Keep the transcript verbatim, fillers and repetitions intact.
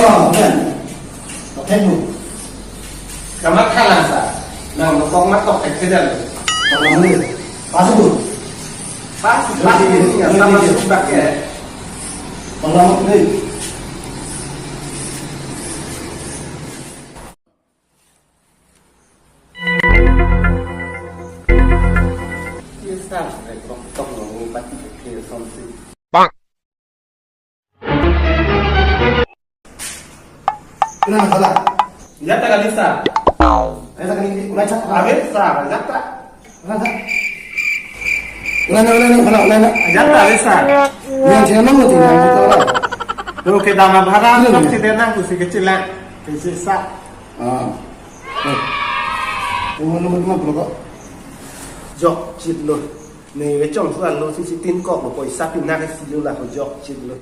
Oh, kan. Oke, Bu. Kamatha lang, sir. Nang nokong mat tok thekthedet. Tolong dulu. Pas, Bu. Pas, pas, Bu. Ini, ini, ini. Tolong dulu. Yes, sir. Bang. Ulang, ulang. Jata kali, sir. Ayo, sir, kali, ulang, sir. Abe, sir, jata. Ulang, sir. Ulang, ulang, ulang, ulang, ulang. Jata, abe, sir. Yang saya mau tuh, yang kita orang. Tuh, kedama bhara, ulang, sok ulang. Si denang, ku si kecil, lah. Kecil, sir. Ah. Eh. Umur, umur, umur, berapa? Jokchitlo. Ne, kechongsi vanlo, si, si tin kok lo, poisa pinake silo la, jokchitlo.